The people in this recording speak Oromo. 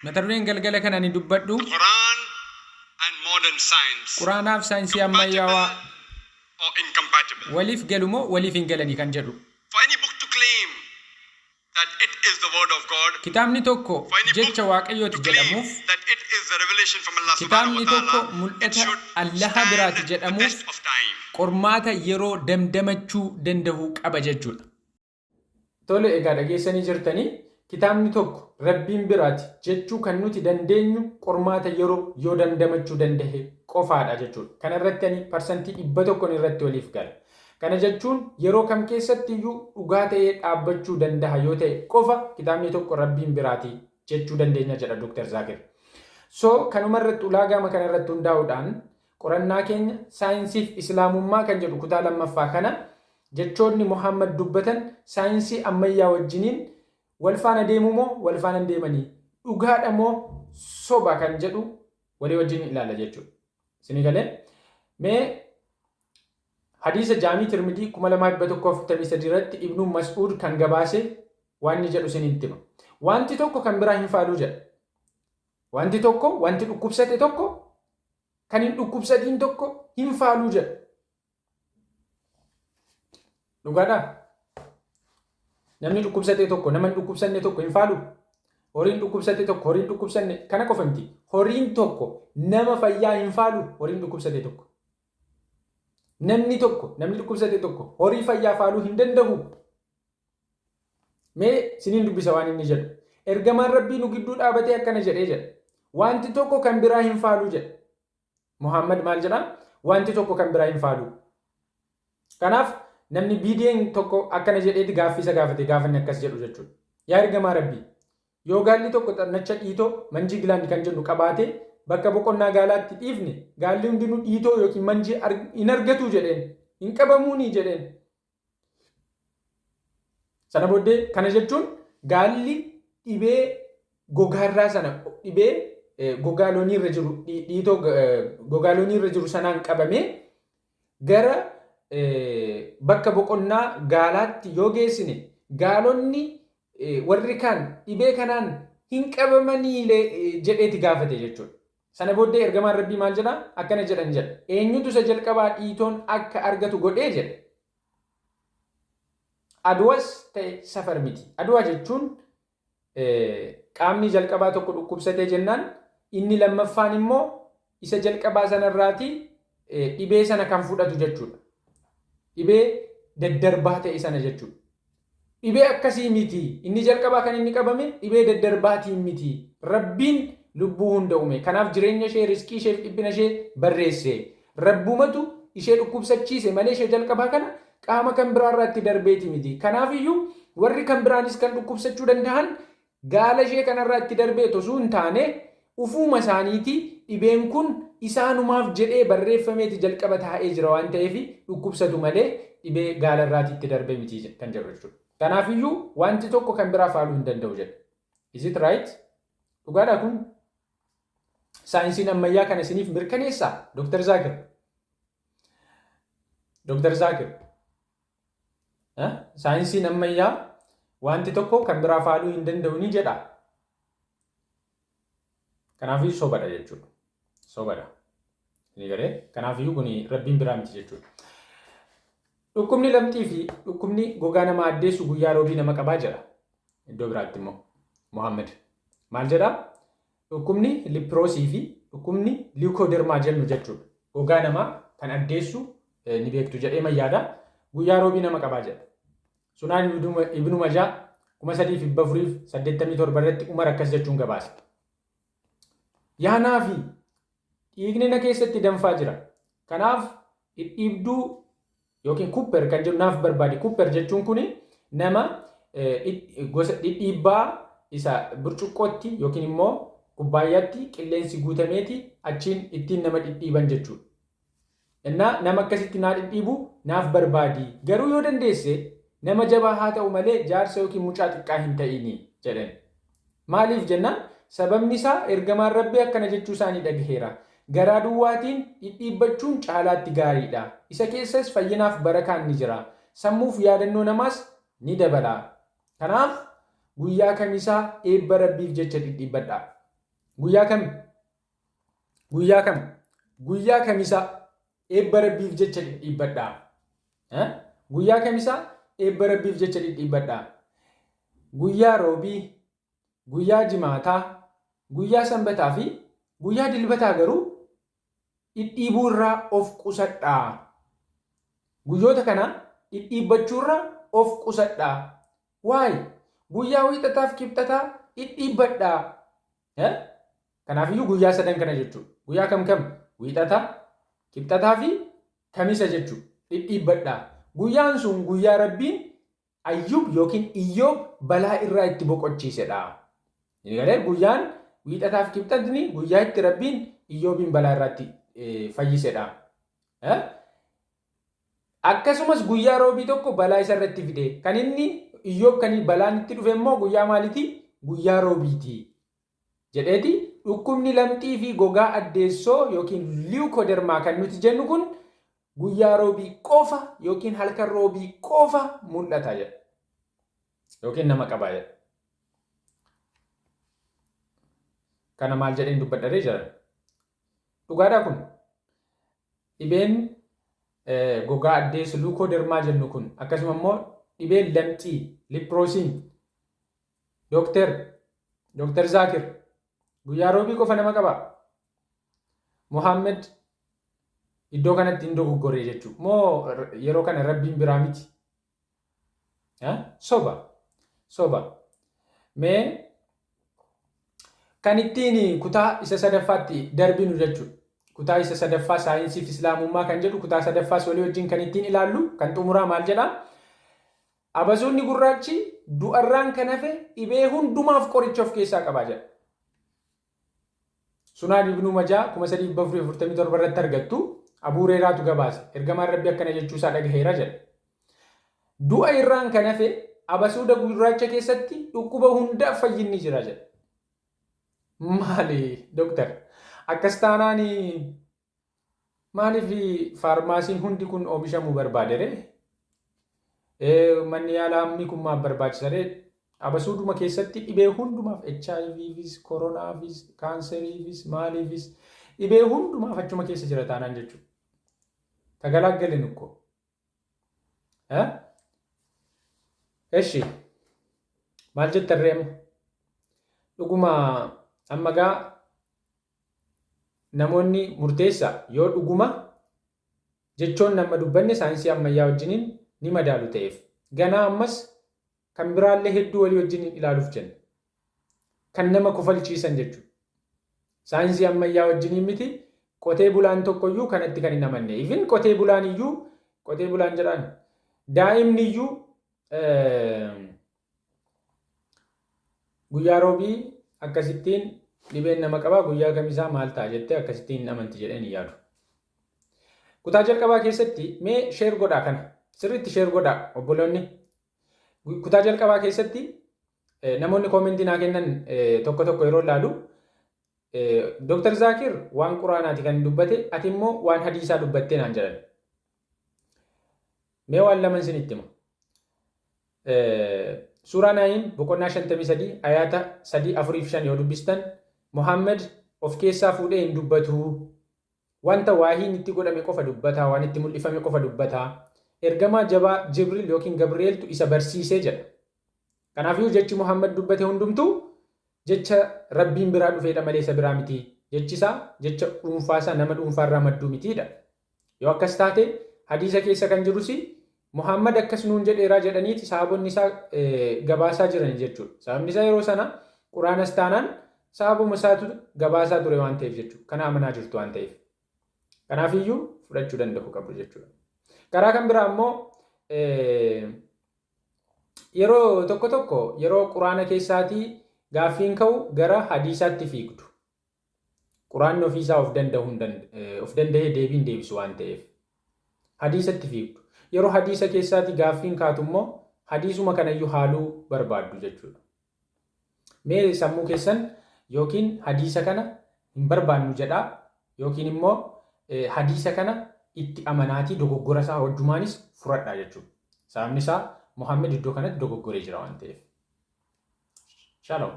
Mata dureen galgala kana ani dubbadhu The Quran and modern science. Quraanaaf saayinsii ammayyaawaa Compatible or incompatible? waliif galu moo waliif hin galanii kan jedhu. For any book to claim that it is the word of God, Kitaabni tokko for any book jecha Waaqayyooti to claim jedhamuuf that it is the revelation from Allah subhanahu kitaabni wa tokko ta'ala, it mul'ata should Allaha stand biraati the jedhamuuf test of time. qormaata yeroo damdamachuu danda'u qaba jechuudha. Tole egaa dhageessanii jirtanii kitaabni tokko Rabbiin biraati jechuu kan nuti dandeenyu qormaata yeroo yoo damdamachuu dandahe qofaadha jechuudha. Kana irratti ani parsantii 100n irratti waliif gala. Kana jechuun yeroo kam keessatti iyyuu dhugaa ta'ee dhaabbachuu dandaha yoo ta'e qofa kitaabni tokko Rabbiin biraati jechuu dandeenya jedha Dr. Zaakir. So kanuma irratti ulaagaama kana irratti hundaa'uudhaan qorannaa keenya saayinsiif Islaamummaa kan jedhu kutaa lammaffaa kana jechoonni Muhammad dubbatan saayinsii ammayyaa wajjiniin wal faana deemuu moo wal faana hin deemanii dhugaadha moo soba kan jedhu walii wajjin ilaalla jechuudha. Isinii galee mee hadiisa Jaamii Tirmidii 2143 irratti Ibnu Mas'uud kan gabaase waan inni jedhu isinitti hima. Wanti tokko kan biraa hin faaluu jedha. Wanti tokko wanti dhukkubsate tokko kan hin dhukkubsatiin tokko hin faaluu jedha. Dhugaadhaa? Namni dhukkubsate tokko nama hin dhukkubsanne tokko hin faaluu? Horiin dhukkubsate tokko horiin dhukkubsanne kana qofa miti. Horiin tokko nama fayyaa hin faaluu? Horiin dhukkubsate tokko. Namni tokko namni dhukkubsate tokko horii fayyaa faaluu hin danda'u. Mee siniin dubbisa waan inni jedhu. Ergamaan Rabbii nu gidduu dhaabatee akkana jedhee jedha. Wanti tokko kan biraa hin faaluu jedha. Muhammad maal jedha? Wanti tokko kan biraa hin faaluu. Kanaaf namni biideen tokko akkana jedheeti gaaffii isa gaafate gaafa inni akkas jedhu jechuudha. Yaa ergamaa Rabbii, yoo gaalli tokko xannacha dhiitoo manjii gilaandi kan jennu qabaatee bakka boqonnaa gaalaatti dhiifne gaalli hundinuu dhiitoo yookiin manjii hin argatuu jedheen. Hin qabamuunii jedheen. Sana booddee kana jechuun gaalli dhibee gogaarraa sana dhibee gogaa loonii irra jiru dhiitoo gogaa loonii irra jiru sanaan qabamee gara bakka boqonnaa gaalaatti yoo geessine gaalonni warri kaan dhibee kanaan hin qabamanii jedheeti gaafate jechuudha. Sana booddee ergamaan Rabbii maal jedha? Akkana jedhan jedha. Eenyutu isa jalqabaa dhiitoon akka argatu godhee jedha. Aduwas ta'e safar miti. Aduwaa jechuun qaamni jalqabaa tokko dhukkubsatee jennaan inni lammaffaan immoo isa jalqabaa sanarraatii dhibee sana kan fudhatu jechuudha. Dhibee daddarbaa ta'e sana jechuudha. Dhibee akkasii miti. Inni jalqabaa kan inni qabame dhibee daddarbaatiin miti. Rabbiin lubbuu hunda uume. Kanaaf jireenya ishee, rizqii ishee fi dhiphina ishee barreesse. Rabbumatu ishee dhukkubsachiise malee ishee jalqabaa kana qaama kan biraarraa itti darbeeti miti. Kanaaf iyyuu warri kan biraanis kan dhukkubsachuu danda'an gaala ishee kanarraa itti darbee osoo hin taane ufuuma isaaniitii dhibeen kun isaanumaaf jedhee barreeffameeti jalqaba taa'ee jira waan ta'eef dhukkubsatu malee dhibee gaalarraatii itti darbe miti kan jedhu jechuudha. Kanaaf iyyuu wanti tokko kan biraa faaluu hin danda'u jedha. Is it right? Dhugaadhaa kun? Saayinsiin ammayyaa kana isiniif mirkaneessaa? Dr. Zaakir. Dr. Zaakir. Saayinsiin ammayyaa wanti tokko kan biraa faaluu hin danda'u ni jedha. Kanaafiyyuu sobadha jechuudha. Sobadha. Ni galee kanaafiyyuu kun rabbiin biraa miti jechuudha. Dhukkubni lamxii fi dhukkubni gogaa nama addeessu guyyaa roobii nama qabaa jedha. Iddoo biraatti immoo Muhammad maal jedhaa? Dhukkubni lipiroosii fi dhukkubni liikoodermaa jennu jechuudha. Gogaa namaa kan addeessu ni beektu jedhee mayyaada. Guyyaa roobii nama qabaa jedha. Sunaan Ibnu Majaa 3487 irratti Umar akkas jechuun gabaase. Yaa Naafi, dhiigni na keessatti danfaa jira. Kanaaf dhidhiibduu yookiin kupper kan jedhu naaf barbaadi. Kupper jechuun kun nama gosa dhidhiibbaa isa burcuqqootti yookiin immoo kubbaayyaatti qilleensi guutameeti achiin ittiin nama dhidhiiban jechuudha. Innaa nama akkasitti naa dhidhiibu naaf barbaadi. Garuu yoo dandeesse nama jabaa haa ta'u malee jaarsa yookiin mucaa xiqqaa hin ta'ini jedhan. Maaliif jennaan sababni isaa ergamaan Rabbii akkana jechuu isaanii dhagaheera. Garaa duwwaatiin dhidhiibbachuun caalaatti gaariidha. Isa keessas fayyinaaf barakaan ni jira. Sammuuf yaadannoo namaas ni dabala. Kanaaf guyyaa kamisaa eebba Rabbiif jecha dhidhiibbadhaa. Guyyaa kam? Guyyaa kam? Guyyaa kamisaa eebba Rabbiif jecha dhidhiibbadhaa. Guyyaa kamisaa eebba Rabbiif jecha dhidhiibbadhaa. Guyyaa Roobii, guyyaa Jimaataa, guyyaa Sanbataa fi guyyaa Dilbataa garuu dhidhiibuu irraa of qusadhaa. Guyyoota kana dhidhiibbachuu irraa of qusadhaa. Why? Guyyaa Wiixataaf Kibxataa dhidhiibbadhaa. Kanaafiyyuu guyyaa sadan kana jechuudha. Guyyaa kam kam? Wiixata, Kibxataa fi Kamisa jechuudha. Dhidhiibbadhaa. Guyyaan sun guyyaa Rabbiin Ayyub yookiin Iyyoob balaa irraa itti boqochiisedha. Inni galee guyyaan Wiixataa fi Kibxatni guyyaa itti Rabbiin Iyyoobiin balaa irraa itti fayyisedha. Akkasumas guyyaa Roobii tokko balaa isa irratti fide. Kan inni Iyyoob kan balaan itti dhufe immoo guyyaa maaliiti? Guyyaa Roobiiti. Jedheeti dhukkubni lamxii fi gogaa addeessoo yookiin liwukodermaa kan nuti jennu kun guyyaa Roobii qofa yookiin halkan Roobii qofa mul'ata jedha. Yookiin nama qaba jedha. Kana maal jedheen dubbadharee jiran? Dhugaadhaa kun? Dhibeen gogaa addeessu luukoodermaa jennu kun akkasuma immoo dhibeen lamxii liproosiin Dookter Dookter Zaakir guyyaa Roobii qofa nama qaba. Muhammad iddoo kanatti hin dogoggoree jechuudha. Moo yeroo kana Rabbiin biraa miti? Soba. Soba. Mee kan ittiin kutaa isa sadaffaatti darbinu jechuudha. Kutaa isa sadaffaa saayinsii fi islaamummaa kan jedhu kutaa sadaffaas walii wajjin kan ittiin ilaallu kan xumuraa maal jedhaa? Abasuunni gurraachi du'arraan kan hafe dhibee hundumaaf qoricha of keessaa qabaa jedha. Sunaan Ibnu Majaa 3447 irratti argattu Abuu Hureeraatu gabaase. Ergamaan Rabbii akkana jechuu isaa dhagaheera jedha. Du'a irraan kan hafe abasuuda gurraacha keessatti dhukkuba hundaaf fayyinni jira jedha. Maali doktar? Akkas taanaan maaliif faarmaasiin hundi kun oomishamuu barbaade ree? Manni yaalaa hammi kun maaf barbaachisa ree? Abasuuduma keessatti dhibee hundumaaf HIVfis, koronaafis, kaanseriifis, maaliifis dhibee hundumaaf achuma keessa jira taanaan jechuudha. Tagalaaggalin ukkoo. Eshi maal jettan ree amma? Dhuguma amma gaa namoonni murteessa yoo dhuguma jechoonni amma dubbanne saayinsii ammayyaa wajjiniin ni madaalu ta'eef. Ganaa ammas kan biraallee hedduu walii wajjiniin ilaaluuf jenna. Kan nama kofalchiisan jechuudha. Saayinsii ammayyaa wajjiniin miti qotee bulaan tokkoyyuu kanatti kan hin amanne. Even qotee bulaan iyyuu qotee bulaan jedhaan daa'imni iyyuu guyyaa Roobii akkasittiin dhibeen nama qabaa guyyaa Kamisaa maal ta'a jettee akkasittiin hin amanti jedheen hin yaadu. Kutaa jalqabaa keessatti mee sheer godhaa kana sirriitti sheer godhaa obboloonni. Kutaa jalqabaa keessatti namoonni koomentii naa kennan tokko tokko yeroo ilaalu Dr. Zaakir waan Quraanaati kan dubbate ati immoo waan hadiisaa dubbattee naan jedhan. Mee waan laman isinitti hima. Suuraa Naayin boqonnaa 53 ayaata 3 4 fi 5 yoo dubbistan Muhammad of keessaa fuudhee hin dubbatu. Wanta waahiin itti godhame qofa dubbata, waan itti mul'ifame qofa dubbata. Ergamaa jabaa Jibril yookiin Gabri'eeltu isa barsiise jedha. Kanaafiyyuu jechi Muhammad dubbate hundumtuu jecha Rabbiin biraa dhufeedha malee isa biraa miti. Jechi isaa jecha dhuunfaa isaa nama dhuunfaa irraa madduu mitiidha. Yoo akkas taate hadiisa keessa kan jirus Muhammad akkas nuun jedheeraa jedhaniiti sahaabonni isaa gabaasaa jiran jechuudha. Sababni isaa yeroo sana Quraanas taanaan sahabuma isaatu gabaasaa ture waan ta'eef jechuudha. Kana amanaa jirtu waan ta'eef. Kanaafiyyuu fudhachuu danda'u qabu jechuudha. Karaa kan biraa immoo yeroo tokko tokko yeroo Quraana keessaatii gaaffiin ka'u gara hadiisaatti fiigdu. Quraanni ofii isaa of of danda'ee deebii hin deebisu waan ta'eef. Hadiisatti fiigdu. Yeroo hadiisa keessaati gaaffiin kaatu immoo hadiisuma kanayyuu haaluu barbaaddu jechuudha. Mee sammuu keessan yookiin hadiisa kana hin barbaannu jedhaa yookiin immoo hadiisa kana itti amanaatii dogoggora isaa wajjumaanis furadhaa jechuudha. Sababni isaa Muhammad iddoo kanatti dogoggoree jira waan ta'eef. Shalom.